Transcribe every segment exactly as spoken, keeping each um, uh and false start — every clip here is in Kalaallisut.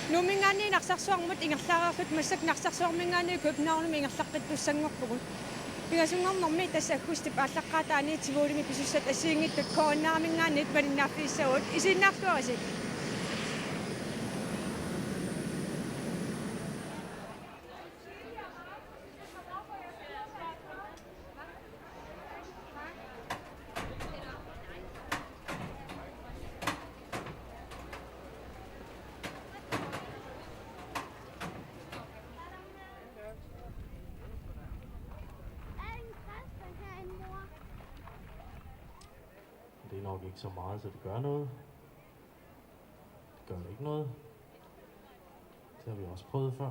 Nuumminngaanniit Narsarsuarmut ingerlareerluta massakkut Narsarsuarminngaanniit Københavnimi ingerlaqqittussanngorpugut. Pingasunngornermi tassa aggustip aallaqqaataani Tivolimi pisussat assigiinngitsut K N R-iminngaanniit malinnaaffigissavagut, isiginnaarluarisi. Det er nok ikke så meget, så det gør noget. Det gør ikke noget. Det har vi også prøvet før.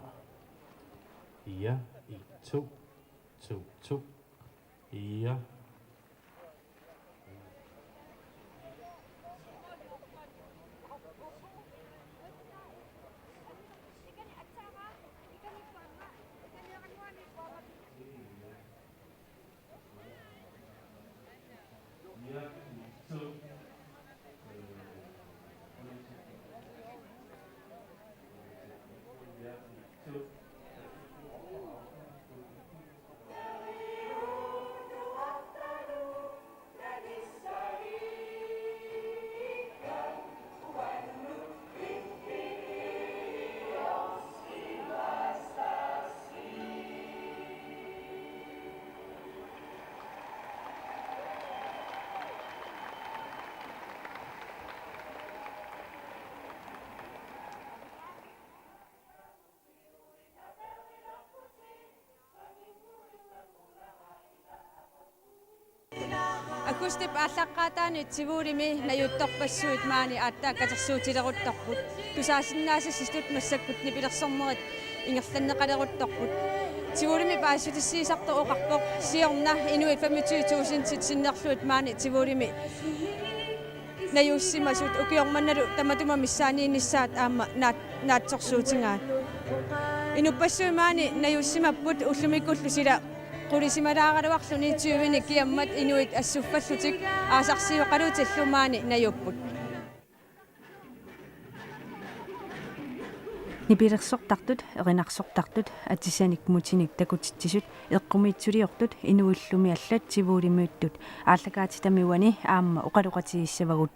Ja, en, to, to, to. Ja. Aggustip aallaqqaataani Tivolimi najuttorpassuit maani aatsaat katersuutileruttorput. Tusaasinnaassassitut massakkut nipilersornerit ingerlanneqaleruttorput. Tivolimi paasissutissiisartoq oqarpoq siorna inuit femogtyve tusindit sinnerlugit maani Tivolimi najuussimasut ukioq mannalu tamatuma missaaniinnissaat aamma naat-, naatsorsuutigaat. Inuppassuit maani najuussimapput ullumikkullu sila qulisimalaaraluarluni tyvenik kiammat inuit assuffallutik aasarsioqalutillu maani najuupput. Nipilersortartut, erinarsortartut, atisanik mutinik takutitsisut, eqqumiitsuliortut, inuillumi allat Tivolimiittut aallakaatitami uani aamma oqaloqatigissavagut.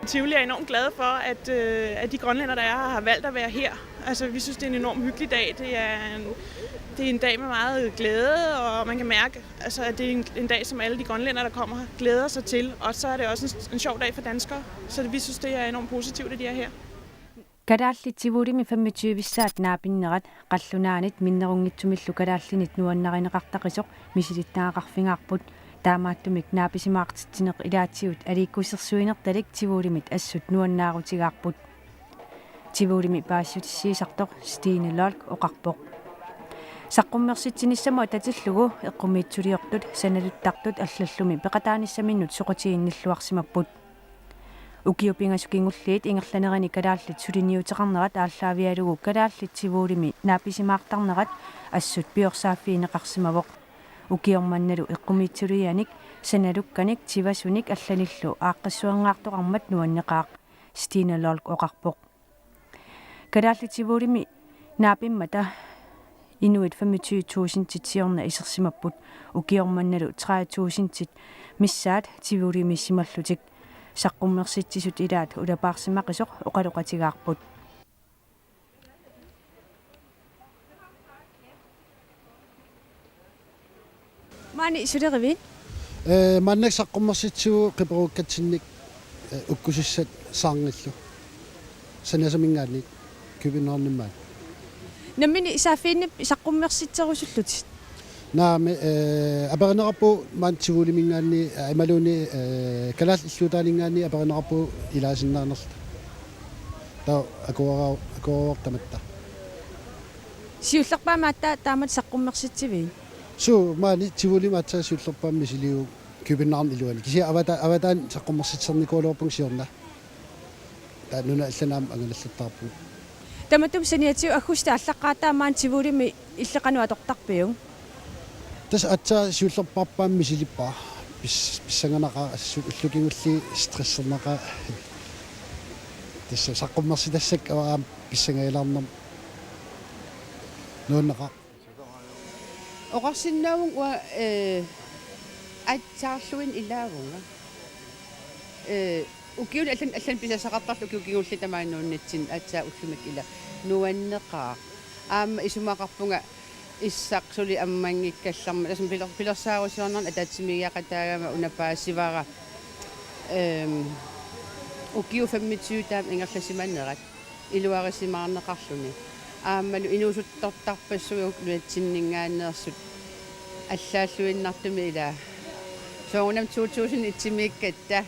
Tivoli er enormt glade for, at, øh, at de grønlændere, der er her, har valgt at være her. Altså, vi synes, det er en enormt hyggelig dag. Det er en, det er en dag med meget glæde, og man kan mærke, altså, at det er en, en dag, som alle de grønlændere, der kommer her, glæder sig til. Og så er det også en, en sjov dag for danskere. Så vi synes, det er enormt positivt, at de er her. Kalaallit Tivolimi femogtyve-ssaat naapinnerat qallunaanit minnerunngitsumillu kalaallinit nuannarineqartaqisoq misilittagaqarfigaarput. Taamaattumik naapisimaartitsineq ilaatigut aliikkusersuinertalik Tivolimit assut nuannaarutigaarput. Tivolimi paasissutissiisartoq Stine Lolk oqarpoq. Saqqummersitsinissamut atatillugu eqqumiitsuliortut, sanaluttartut allallumi peqataanissaminnut soqutiginnilluarsimapput. Ukiut pingasut kingulliit ingerlanerini kalaallit suliniuteqarnerat aallaavigalugu kalaallit Tivolimi naapisimaartarnerat assut piorsaaffigineqarsimavoq. Ukioq mannalu eqqumiitsulianik, sanalukkanik, tivasunik allanillu aaqqissuinnartoqarmat nuanneqaaq, Stine Lolk oqarpoq. Kalaallit Tivolimi naapimmata inuit femogtyve tusindit siorna isersimapput, ukioq mannalu tredive tusindit missaat Tivolimiissimallutik. Saqqummersitsisut ilaat ulapaarsimaqisoq oqaloqatigaarput. Maani sulerivit? Ee, maannakkut saqqummersitsivugut qiperuukkatsinnit, ee, ukkusissat saarngillu. Saniasaminngaanniit Københavnimmaat. Nammineq saaffiginnippi saqqummersitserusullutit? Naamik, eh, aperineqarpugut maani Tivoliminngaanniit, eh, imaluunniit, eh, Kalaallit Illuutaaninngaanniit aperineqarpugut ilaasinnaanerluta. Taava akuera-, akueruvoq tamatta. Siullerpaamik aatsaat taamatut saqqummersitsivigit? Suu, maani Tivolimi aatsaat siullerpaamik misiliivugut Københavnip iluani. Kisianni avata-, avataani saqqummersitsernikuugaluarpunga siorna. Taava nunat allanit aamma angalallertarpugut. Tamatuma saniatigut aggustip aallaqqaataa maani Tivolimi illit qanoq atortarpiuk? Tassa aatsaat siullerpaamik misilippara. Pis-, pissanganaqaaq, assut ullut kingulliit stressernaqaaq. Tassa saqqummersitassakka aamma pissangagilaarnermut nuannaqaaq. Oqarsinnaavunga uanga, eh, aatsaarluinnaq ilaavunga. Eh, ukiuni allan-, allanut pisassaqartarluta ukiut kingulliit tamaani nuunnitsinnut aatsaat ullumikkut ila nuanneqaaq. Aamma isumaqarpunga issaq suli ammanngikkallaratta. Tassami piler-, pilersaarusiornerani ataatsimiigiaqataagama una paasivara. Ehm, ukiut femogtyve taama ingerlasimanerat iluarisimaarneqarluni. Aammalu inuusuttortarpassuit nunatsinninngaanneersut allaalluinnartumik ilaa. Soorunami to tusind et-imiikkatta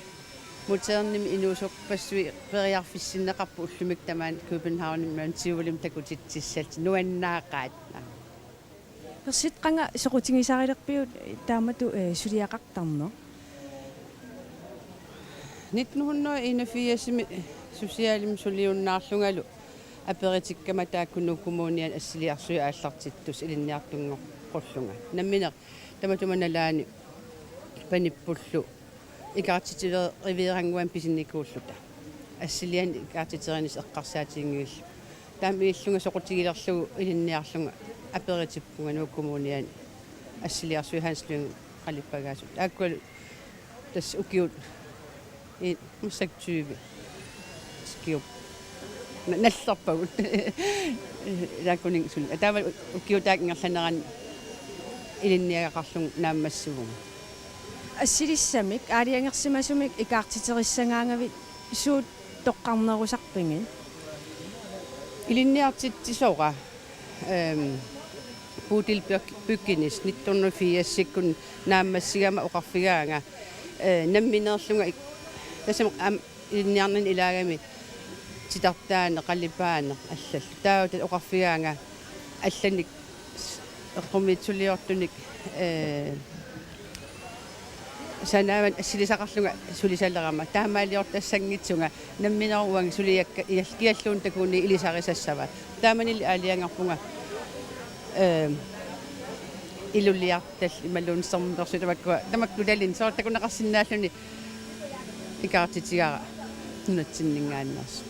modernimik inuusorpassuit periarfissinneqarput ullumikkut tamaani Københavnimi Tivolimi takutitsissallutik nuannaaqaat. Persit, qanga soqutigisarilerpiuk taamatut, eh, suliaqartarneq? Nitten hundrede og enogfirsimi socialimi suliunnaarlungalu aperitikkama taakku Nuuk Kommuniani assiliarsuit aallartittussat ilinniartunngoqqullunga. Nammineq tamatuma nalaani panippullu ikaartiteriveerannguamik pisinikuulluta. Assilianik ikaartiterinissaa eqqarsaatiginngillugu. Taama illunga soqutigilerlugu ilinniarlunga aperitippunga Nuuk Kommuniani assiliarsuit Hans Lynge qalippagaasut. Taakkualu tassa ukiut i-, massakkut tyve. Skiup. Na-, nallerpagut. Taakkuninga suli. Taava ukiut taakku ingerlaneranni ilinniagaqarlunga naammassivunga. Assilissamik, aalajangersimasumik ikaartiterissagaangavit suut toqqarnerusarpigit? Ilinniartitsisora, ehm, Bodil Byg-, Byggenis nitten hundrede firsikkut naammassigama oqarfigaanga, eh, nammineerlunga ik-, tassami am-, ilinniarninni ilaagami titartaaneq, qalipaaneq allallu. Taava tassa oqarfigaanga allanik eqqumiitsuliortunik, eh, sanaavani assilisaqarlunga sulisalerama. Taamaaliortassanngitsunga nammineq uanga suliakka ial-, kialluunniit takuneq ilisarisassava. Taamanili aalajangerpunga, eh, Ilulissartallit imaluunniit Sermersuit tamakkua, tamakku nalin soorlu takuneqarsinnaalluni ikaartitigara nunatsinninngaanneersoq.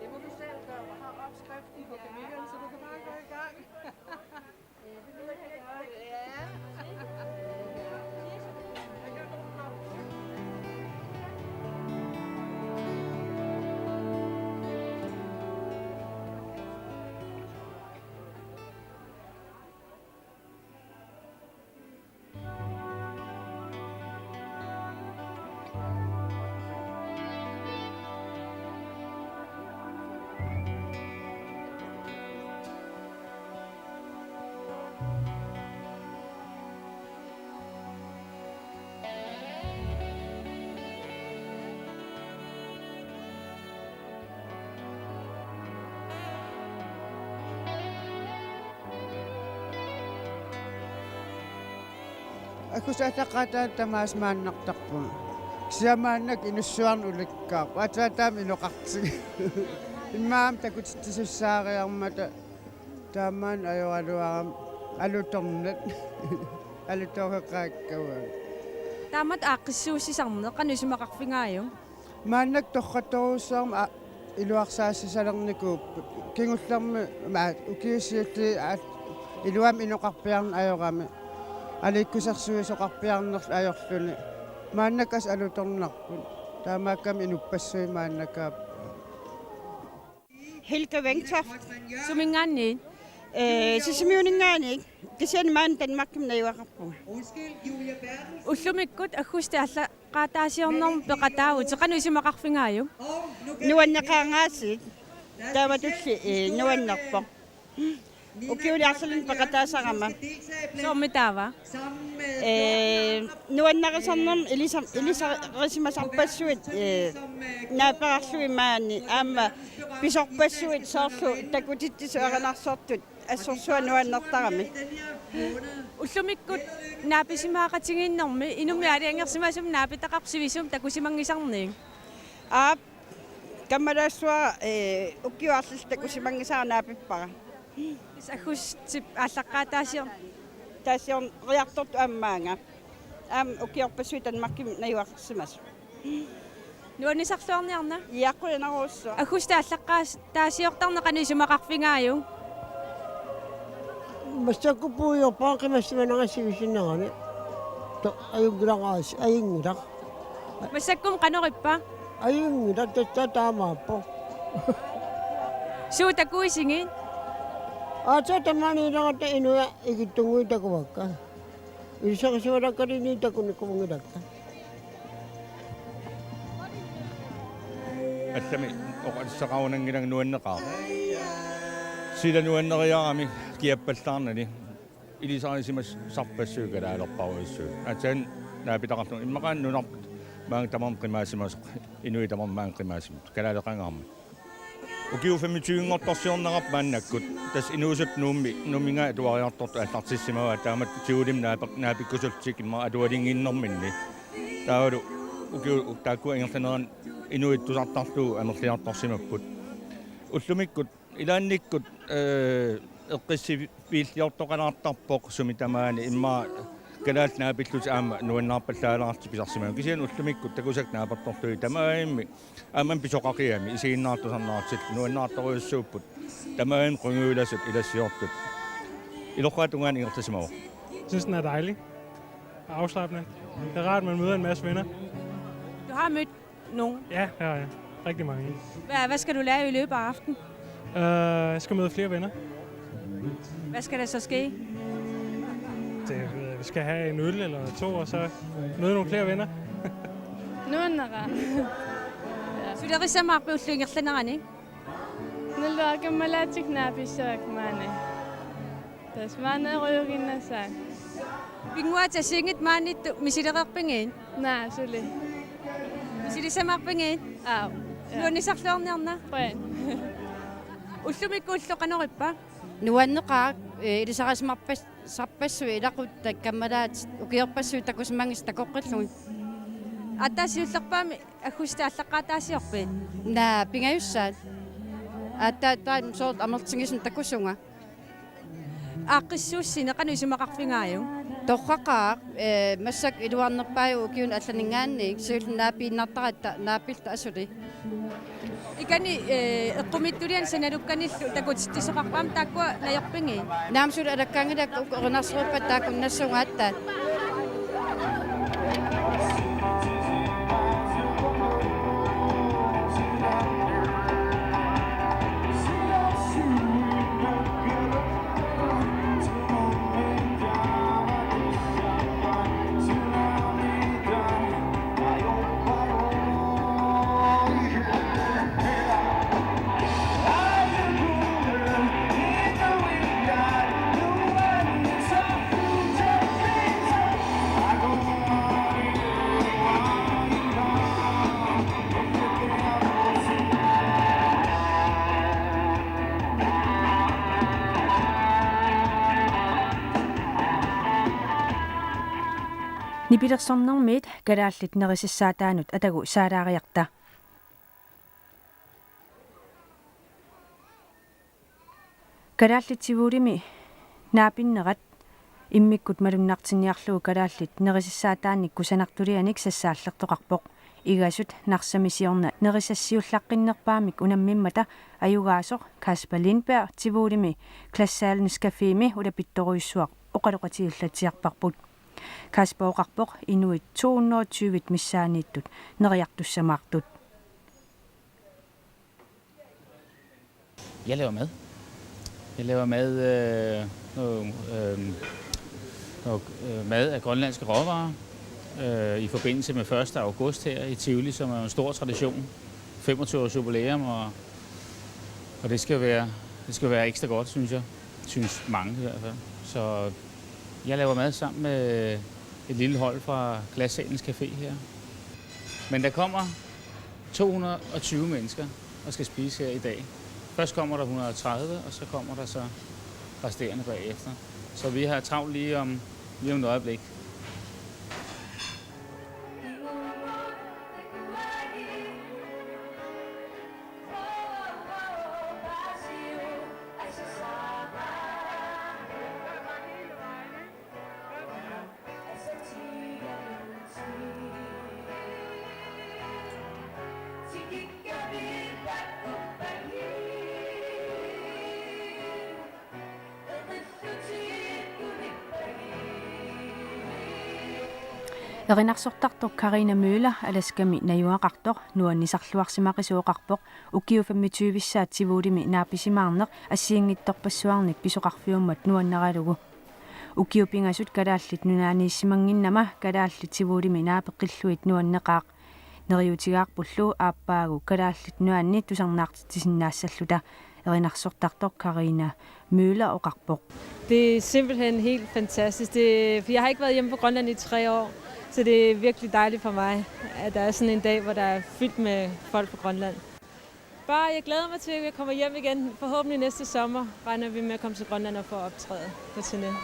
Det må du selv gøre. Jeg har opskriften på kavieren, så du kan bare gå i gang. Aggustip aallaqqaataani tamaasa maannartarpunga. Kisianni maannakkut inussuarnut ulikkaarpunga. Aatsaat taama inoqartigaa. Immaqa aamma takutitsisussaariarmata taamaammat ajoraluarama alutornat. Alutoreqaakka uanga. Taamatut aaqqissuussisarneq qanoq isumaqarfigaajuk? Maannakkut torrattorujussuarmik a-, iluarsaassaalernikuupput. Kingullermi ma-, ukiut siulliit a-, iluamik inoqarpiarneq ajorami. Aliikkusersuisoqarpiarnerlu ajorluni. Maannakkut assut alutornarput. Taamaakkami inuppassuit maannakaapput. Helga Wengtoft. Suminngaanniit? Ee, Sisimiuninngaanniit. Kisianni maani Danmarkimi najugaqarpunga. Ullumikkut aggustip aallaqqaataasiornermut peqataavutit, qanoq isumaqarfigaajuk? Nuanneqaaq aasiit. Taamatulli, ee, nuannerpoq. Ukiuliarluni peqataasarama. Soormi taava? Ee, nuannarisarnermut ilisam-, ilisarisimasarpassuit, ee, naaperarlugit maani aamma pisorpassuit soorlu takutitsisut erinarsortut assorsuaq nuannertarami. Ullumikkut naapisimaaqatigiinnermi inummit aalajangersimasumik naapitaqarpoq sivisumik takusimanngisarniuk? Aap, kammalaassuara, ee, ukiut arlallit takusimanngisara naapippara. Tassa aggustip aallaqqaataasior-, taasiorniartortoq aamma maanga. Aamma ukiorpassuit Danmarkimi najugaqarsimasut. Nuannisarluarniarna? Ja, qujanarujussuaq. Aggustip aallaqqaataasiortarneq qanoq isumaqarfigaajuk? Massakkut puigorpara qimassimanera sivisutiginerani. To-, ajunngilaq aasiit, ajunngilaq. Massakkut qanorippa? Ajunngilaq, tassa taamaappoq. Suut takuisigit? Aatsaat tamaani ilagatta inuiaat ikittunnguit takuvakka. Ilisarisimalakkaluunniit takunikuunngilakka. Allami oqalissaqarunanngilanga nuanneqaaq. Sila nuanneriarami kiappallaarnani ilisarisimasarpassuit kalaalerparujussuit. Aatsaat naapitaqarluni immaqa nunarput maanga tamarmi qimaasimasoq, inuit tamarmi maanga qimaasimasut, kalaaleqangaarmat. Ukiut femogtyve-nngortorsiorneqarput maannakkut. Tassa inuusuttut Nuummi, Nuumminngaanniit atuariartortut aallartissimavaat taamatut Tivolimi naape-, naapikkusullutik immaqa atualinnginnerminni. Taavalu ukiut taakkua ingerlaneranni inuit tusartarlugu amerliartorsimapput. Ullumikkut, ilaannikkut, ee, eqqissiviilliortoqalaartarpoq sumi tamaani immaqa kalaallit naapillutik aamma nuannaarpallaalaarlutik pisarsimagamik. Kisianni ullumikkut takusakka naapertorlugit tamarmik aamma pisoqaqigami isiginnaartut tusarnaartut nuannaartorujussuupput. Tamarmik qungujulasut ilassiortut. Ilorraap tungaanut ingerlasimavoq. Jeg synes, den er dejlig og afslappende. Det er rart, man møder en masse venner. Du har mødt nogen? Ja, ja, ja. Rigtig mange. Hvad, hvad skal du lære i løbet af aftenen? Øh, jeg skal møde flere venner. Hvad skal der så ske? Det, øh, vi skal have en øl eller to, og så møde nogle flere venner. Nuanneqaaq. Sulerissamaarpit ullup ingerlanerani? Nalluara kammalaatigut naapissavakka maani. Tassa maani erujuginnassaaq. Pinnguaatit assigiinngitsut maaniittut misilereerpigit? Naa, suli. Misilissamaarpigit? Aap. Ja. Nuannisarluarniarna? Qujan. Ullumikkut ulloq qanorippa? Nuanneqaaq, ee, ilisarisimarpas-, sarpassuit ilaquttat kammalaatit ukiorpassuit takusimanngisut takoqqillugit. Aatsaat siullerpaamik aggustip aallaqqaataasiorpit? Naa, pingajussaat. Aatsaat taanna soorlu amerlatigisumik takusunga. Aaqqissuussineq qanoq isumaqarfigaajuk? Torraqaaq, ee, massakkut iluarnerpaajuvoq ukiuni allaninngaanniit, siullermik naapiinnartaratta naapilluta asuli. Ikani, ee, eqqumiitsuliani sanalukkanillu takutitsisoqarpat aamma taakkua najorpigit? Naamik, suli alakkaanngilakka, uku erinarsorpakka taakku nassunngaattat. Nipilersornermiit kalaallit nerisassaataannut atagu saalaariarta. Kalaallit Tivolimi naapinnerat Immikkut malunnartinniarlugu kalaallit nerisassaataannik kusanartulianik sassaallertoqarpoq. Igasut Narsami siorna nerisassiullaqqinnerpaamik unammimmata ajugaasoq Kasper Lindberg Tivolimi Glassalens Cafémi ulapittorujussuaq oqaloqatigillatsiarparput. Kasper oqarpoq inuit to hundrede og tyve missaanniittut neriartussamaartut. Jeg laver mad. Jeg laver mad, øh, noget, øh, noget øh, mad af grønlandske råvarer øh, i forbindelse med første august her i Tivoli, som er en stor tradition. femogtyve års jubilæum, og, og det, skal være, det skal være ekstra godt, synes jeg. Synes mange i hvert fald. Så jeg laver mad sammen med et lille hold fra Glassalens Café her. Men der kommer to hundrede og tyve mennesker og skal spise her i dag. Først kommer der hundrede og tredive, og så kommer der så resterende bagefter. Så vi har travlt lige om, lige om et øjeblik. Erinarsortartoq Karina Møller Alaskami najugaqartoq nuannisarluarsimaqisooqarpoq ukiut femogtyve-ssaat Tivolimi naapisimaarneq assigiinngitsorpassuarnik pisoqarfiummat nuannaralugu. Ukiut pingasut Kalaallit Nunaanniissimannginnama kalaallit Tivolimi naapeqqillugit nuanneqaaq. Neriuutigaarpullu aappaagu Kalaallit Nunaanni tusarnaartitsisinnaassalluta, erinarsortartoq Karina Møller oqarpoq. Det er simpelthen helt fantastisk, det, for jeg har ikke været hjemme på Grønland i tre år, så det er virkelig dejligt for mig, at der er sådan en dag, hvor der er fyldt med folk på Grønland. Bare, jeg glæder mig til, at jeg kommer hjem igen. Forhåbentlig næste sommer regner vi med at komme til Grønland og få optræde på turné.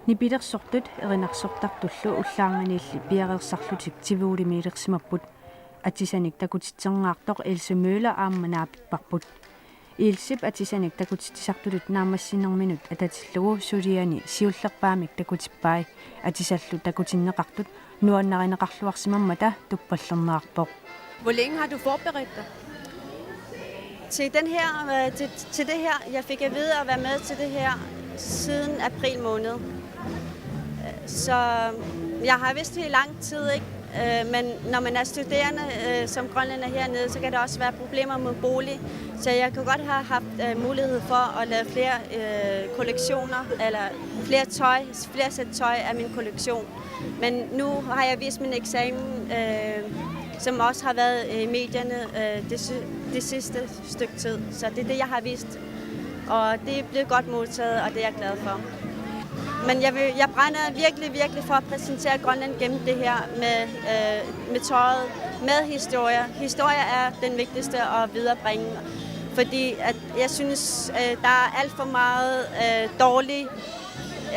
Nipilersortut erinarsortartullu ullaarnganiilli piareersarlutik Tivolimiilersimapput. Atisanik takutitsingaartoq Else Møller aamma naapipparput. Elsep atisanik takutitsisartutut naammassinerminut atatillugu suliani siullerpaamik takutippai. Atisallu takutinneqartut nuannarineqarluarsimammata tuppallerneqarpoq. Hvor længe har du forberedt dig? Til, den her, øh, til, til det her, jeg fik at vide at være med til det her siden april måned. Så jeg har vidst det i lang tid, ikke? Øh, men når man er studerende øh, som grønlænder hernede, så kan der også være problemer med bolig. Så jeg kunne godt have haft øh, mulighed for at lave flere øh, kollektioner, eller flere tøj, flere sæt tøj af min kollektion. Men nu har jeg vist min eksamen, øh, som også har været i medierne øh, det, sy- det sidste stykke tid. Så det er det, jeg har vist. Og det er blevet godt modtaget, og det er jeg glad for. Men jeg, vil, jeg brænder virkelig, virkelig for at præsentere Grønland gennem det her med, øh, med tøjet, med historier. Historier er den vigtigste at viderebringe, fordi at jeg synes, øh, der er alt for meget øh, dårlig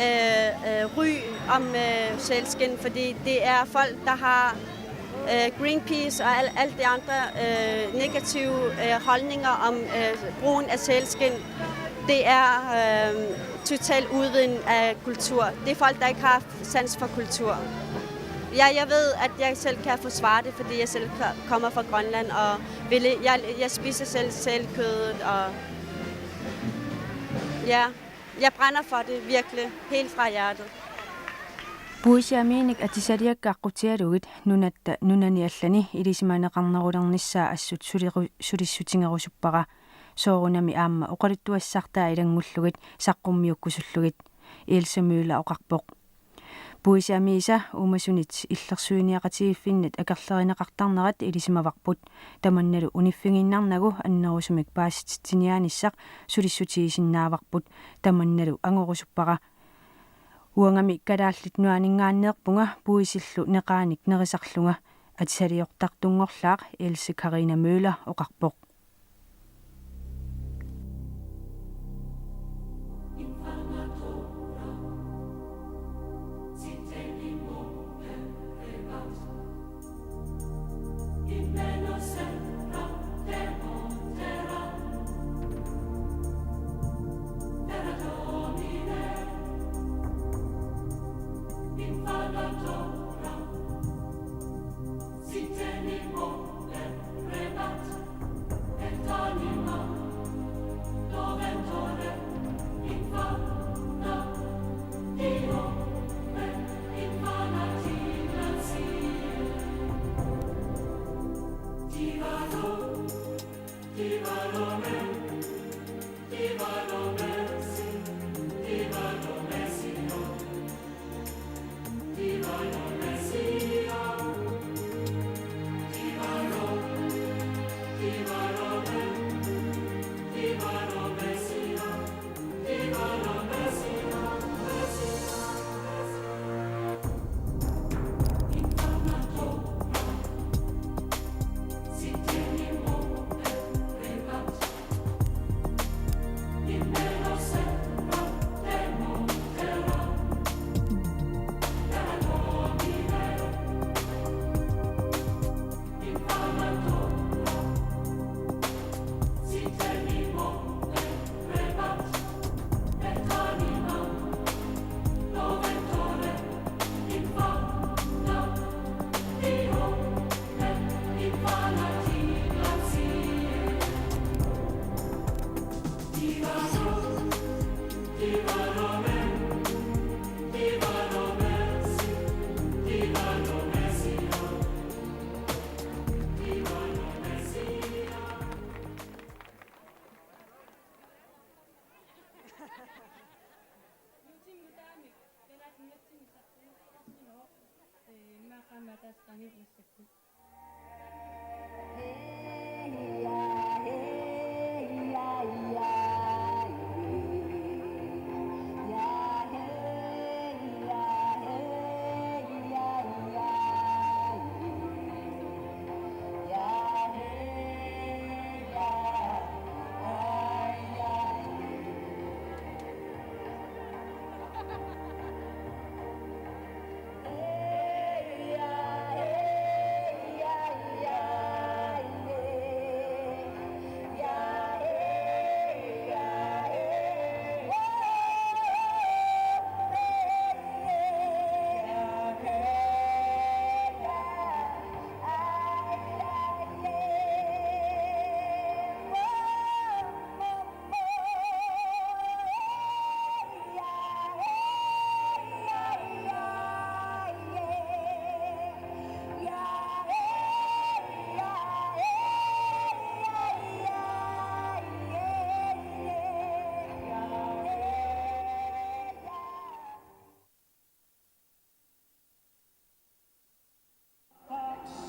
øh, øh, ry om øh, sælskind, fordi det er folk, der har øh, Greenpeace og al, alt det andre øh, negative øh, holdninger om øh, brugen af sælskind. Det er øh, total udviden af kultur. Det er folk, der ikke har sans for kultur. Ja, jeg ved, at jeg selv kan forsvare det, fordi jeg selv ko- kommer fra Grønland, og vil, jeg, jeg spiser selv sælkødet, og ja, jeg brænder for det virkelig, helt fra hjertet. Puisip amiinik atisaliakka aqqutigalugit nunatta nunani allani ilisimaneqarnerulernissaa assut suleru-, sulissutigerusuppara. Soorunami aamma oqaluttuassartaa ilanngullugit saqqummiukkusullugit, Else Møller oqarpoq. Puisip amiisa uumasunit illersuiniaqatigiiffinnit akerlerineqartarnerat ilisimavarput. Tamannalu uniffigiinnarnagu annerusumik paasititsiniaanissaq sulissutigisinnaavarput. Tamannalu angorusuppara. Uangami Kalaallit Nunaanninngaanneerpunga puisillu neqaanik nerisarlunga, atisaliortartunngorlaaq, Else Karina Møller oqarpoq.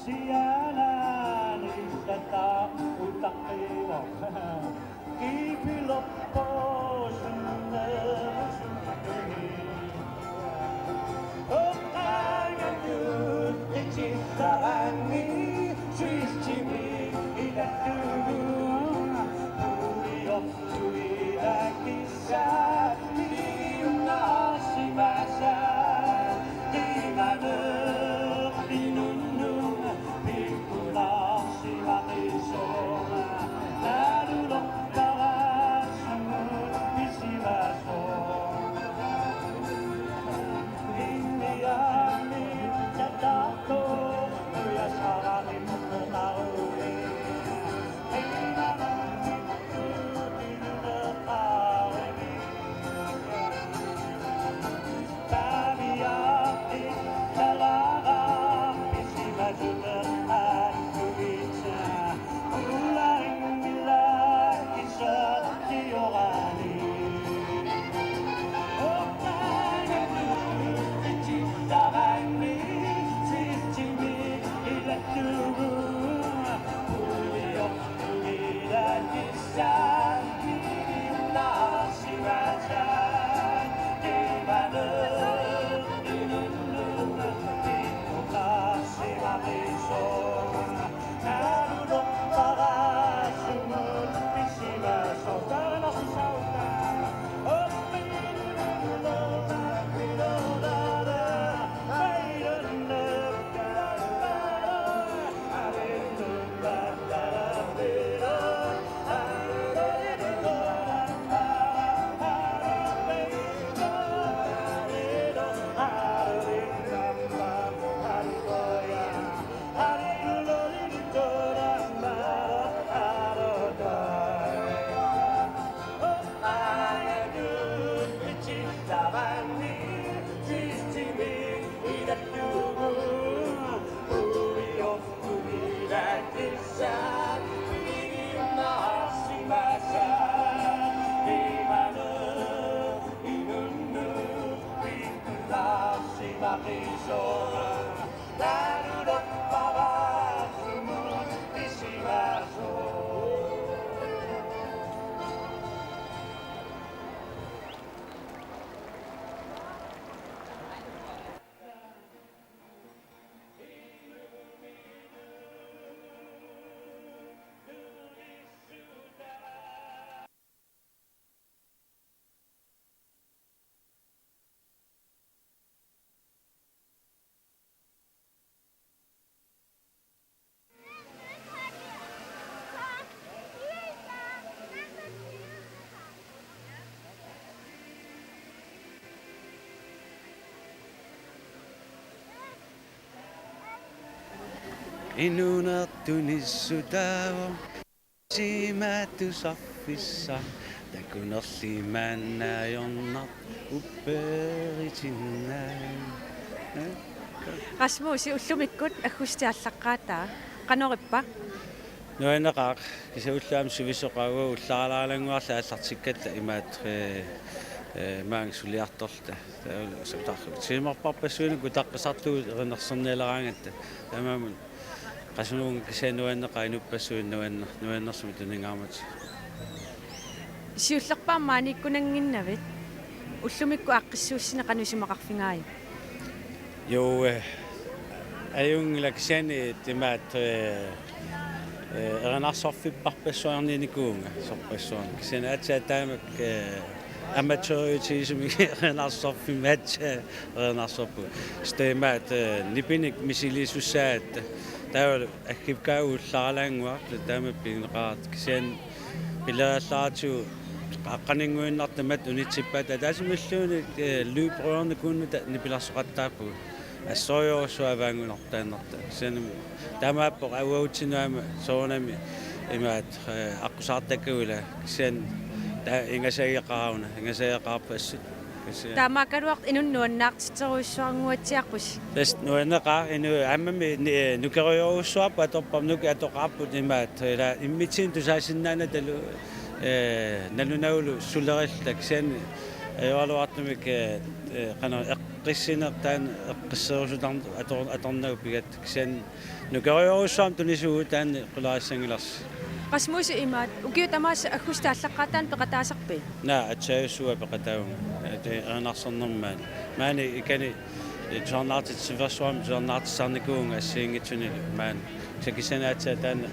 Sialaan istatta uttaqqiivoq. Inuuneq tunissutaavoq. Simatusarfissaq takunerli maanna ajornartoq uppeeritinnagu. Rasmusi, ullumikkut aggustip aallaqqaataa. Qanorippa? Nuanneqaaq, kisianni ulloq aamma sivisoqaaq, ullaaralaannguarli aallartikkatta imaattoq, ee, ee, maanga suliartorluta. Taava utarlu tiimerparpassuinnaq utaqqisarlugu erinarsornialeraangatta. Taamaammat qasunuunga kisianni nuanneqaaq, inuppassuit nuanner-, nuannersumik tuninngaarmata. Siullerpaamik maaniikkunannginnavit? Ullumikkut aaqqissuussineq qanoq isumaqarfigaajuk? Juu, ee, ajunngilaq, kisianni imaattoq, ee, ee, erinarsorfipparpassuarninikuuvunga sorpassuarnik. Kisianni aatsaat taamak, ee, amatøriutigisumik erinarsorfimmi aatsaat erinarsorpugut. Kisianni imaattoq, ee, nipinik misiliisussaatta. Taava aggivigaagut ullaaralaannguaq, taama pineqaat, kisianni pileriallaartigu aqqaninnguinnartumik unitsippaat, ataasimalluunniit, ee, lydprøvernikuunnuta nipilersoqattaarpugut. Assorujussuaq avaanngunartaannartoq. Kisianni taamaappoq uagutsinnut aamma soorunami imaattoq, ee, aqqusaartakkagut ilaa. Kisianni taava ingasageqaaruna, ingasageqaarput assut. Kisianni. Taamaakkaluartoq inunnut nuannaartitserujussuarnguatsiarpusi. Tassa nuanneqaaq, inuit aammami ni-, ee, nukerujorujussuarput atorpara, nukiit atoqarput imaattoq, ilaa immitsinnut tusaasinnaanatalu, ee, nalunagulu sulerilluta, kisianni ajoraluartumik, ee, ee, qanoq eqqissineq taanna eqqisserusutarneq ator-, atornagu pigatta, kisianni nukerujorujussuarmik tunisuugut taanna qularissanngilarsi. Rasmus, imaat ukiut tamaasa aggustip aallaqqaataani peqataasarpit? Naa, aatsaat uku peqataavunga. Ate erinarsornermi maani. Maani ikani, eh, tusarnaartitsiversuarmi tusarnaartitsisarnikuuvunga assigiinngitsunilu maani. Sakissanaatsitaana,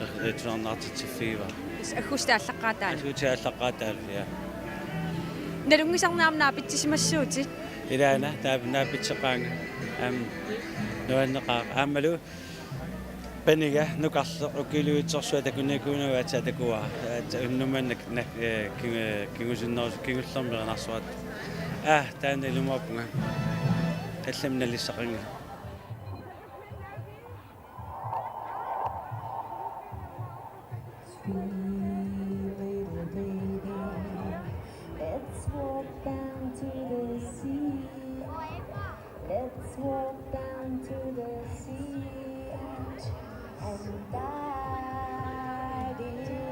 eh, tusarnaartitsiffigivara. Aggustip aallaqqaataani. Aggustip aallaqqaataani, ja. Nalunngisarnaam naapitsisimassuutit. Ilaana, taap-, naapitseqaanga. Aam, nuanneqaaq. Aammalu paniga nukarleq ukiluitsorsuaq takunikuunagu aatsaat takuara. Aatsaat unnuk manna, eh, kingu-, kingusinnerus-, kingullermi erinarsuat. Aa, taanna ilumoorpunga. Allamik nalissaqanngilaq. Sweet little baby, let's walk down to the sea. Let's walk down to the sea and dive in deep.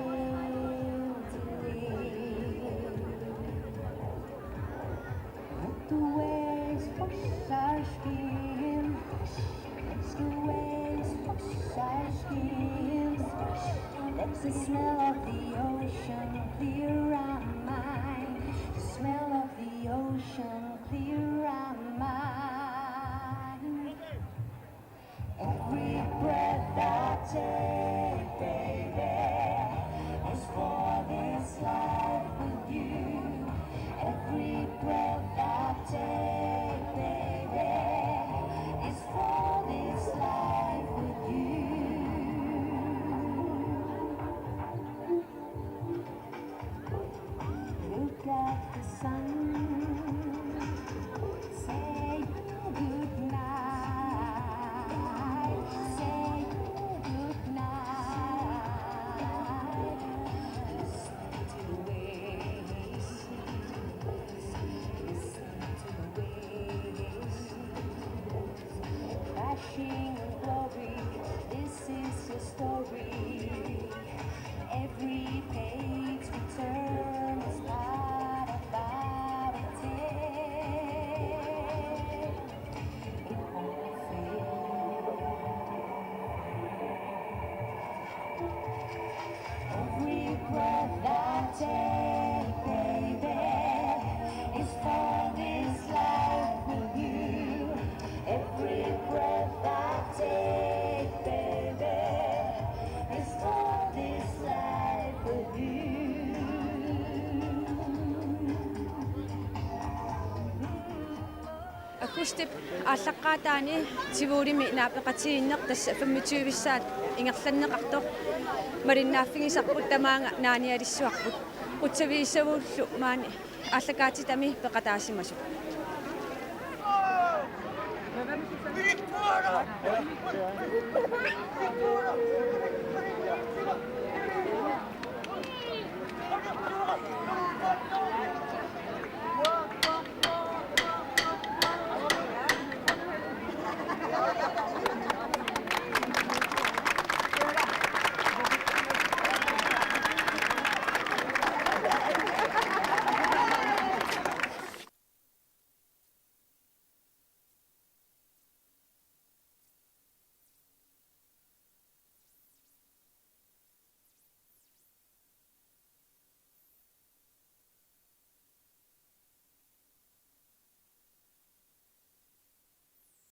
Let the waves wash our skin. Let the waves wash our skin. Let the smell of the ocean clear our mind. The smell of the ocean clear our mind. Every breath I take, baby, is for this life with you. Every breath I take, baby, is for this life with you. Look at the sun. Say good night. Say good night. Listen to the waves. Listen to the waves. Crashing in glory, this is your story. Every page we turn is part of our tale. It won't fade. Every breath I take, baby, is for this life with you. Every breath I take, baby, is for this life with you. Aggustip aallaqqaataani Tivolimi naapeqatigiinneq, tassa femogtyve-ssaat ingerlanneqartoq, malinnaaffigisarput, tamaanga naanialissavarput. Qutsavigissagullu maani aallakaatitami peqataasimasut.